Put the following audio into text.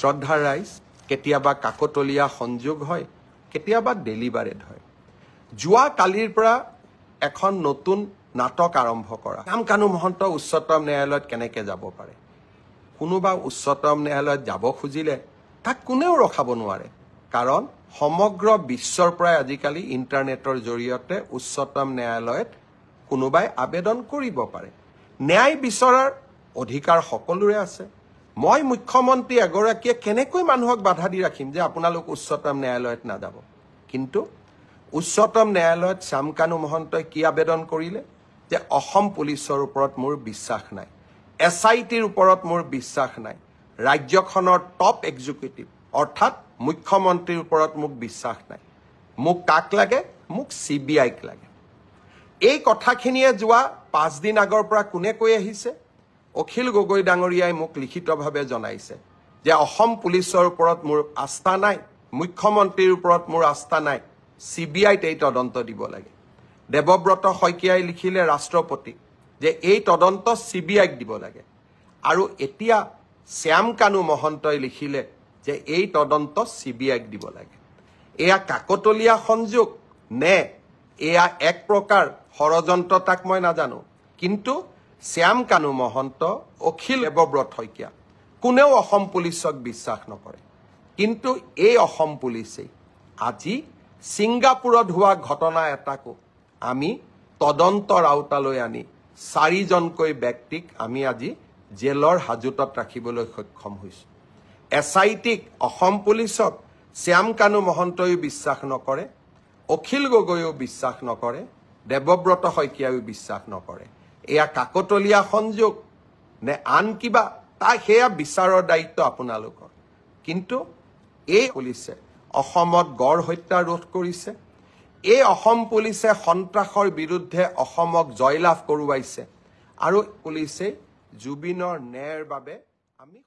শ্ৰদ্ধাৰ ৰাইজ, কেতিয়াবা কাকতলীয়া সংযোগ হয়, কেতিয়াবা ডেলিভাৰেট হয়। যোৱা কালিৰ পৰা এখন নতুন নাটক আৰম্ভ কৰা। শ্যামকানু মহন্ত উচ্চতম ন্যায়ালয়ত কেনেকৈ যাব পাৰে? কোনোবা উচ্চতম ন্যায়ালয়ত যাব খুজিলে তাক কোনেও ৰখাব নোৱাৰে, কাৰণ সমগ্ৰ বিশ্বৰ পৰাই আজিকালি ইণ্টাৰনেটৰ জৰিয়তে উচ্চতম ন্যায়ালয়ত কোনোবাই আবেদন কৰিব পাৰে। ন্যায় বিচৰাৰ অধিকাৰ সকলোৰে আছে। মই মুখ্যমন্ত্ৰী এগৰাকীয়ে কেনেকৈ মানুহক বাধা দি ৰাখিম যে আপোনালোক উচ্চতম ন্যায়ালয়ত নাযাব? কিন্তু উচ্চতম ন্যায়ালয়ত শ্যামকানু মহন্তই কি আবেদন কৰিলে যে অসম পুলিচৰ ওপৰত মোৰ বিশ্বাস নাই, SITৰ ওপৰত মোৰ বিশ্বাস নাই, ৰাজ্যখনৰ টপ এক্সিকিউটিভ অৰ্থাৎ মুখ্যমন্ত্ৰীৰ ওপৰত মোক বিশ্বাস নাই, মোক কাক লাগে? মোক CBIক লাগে। এই কথাখিনিয়ে যোৱা 5 দিন আগৰ পৰা কোনে কৈ আহিছে? অখিল গগৈ ডাঙৰীয়াই মোক লিখিতভাৱে জনাইছে যে অসম পুলিচৰ ওপৰত মোৰ আস্থা নাই, মুখ্যমন্ত্ৰীৰ ওপৰত মোৰ আস্থা নাই, CBIত এই তদন্ত দিব লাগে। দেৱব্ৰত শইকীয়াই লিখিলে ৰাষ্ট্ৰপতিক যে এই তদন্ত CBIক দিব লাগে। আৰু এতিয়া শ্যামকানু মহন্তই লিখিলে যে এই তদন্ত CBIক দিব লাগে। এয়া কাকতলীয়া সংযোগ নে এয়া এক প্ৰকাৰ ষড়যন্ত্ৰ তাক মই নাজানো, কিন্তু শ্যামকানু মহন্ত, অখিল দেৱব্ৰত শইকীয়া কোনেও অসম পুলিচক বিশ্বাস নকৰে। কিন্তু এই অসম পুলিচেই আজি ছিংগাপুৰত হোৱা ঘটনা এটাকো আমি তদন্তৰ আওতালৈ আনি 4জনকৈ ব্যক্তিক আমি আজি জেলৰ হাজোতত ৰাখিবলৈ সক্ষম হৈছোঁ। SITক, অসম পুলিচক শ্যামকানু মহন্তইও বিশ্বাস নকৰে, অখিল গগৈও বিশ্বাস নকৰে, দেৱব্ৰত শইকীয়াইও বিশ্বাস নকৰে। এয়া কাকতলীয়া সংযোগ নে আন কিবা, তা সেয়া বিচাৰৰ দায়িত্ব আপোনালোকৰ। কিন্তু এই পুলিচে অসমত গড় হত্যা ৰোধ কৰিছে, এই অসম পুলিচে সন্ত্ৰাসৰ বিৰুদ্ধে অসমক জয়লাভ কৰোৱাইছে, আৰু পুলিচে জুবিনৰ ন্যায়ৰ বাবে আমি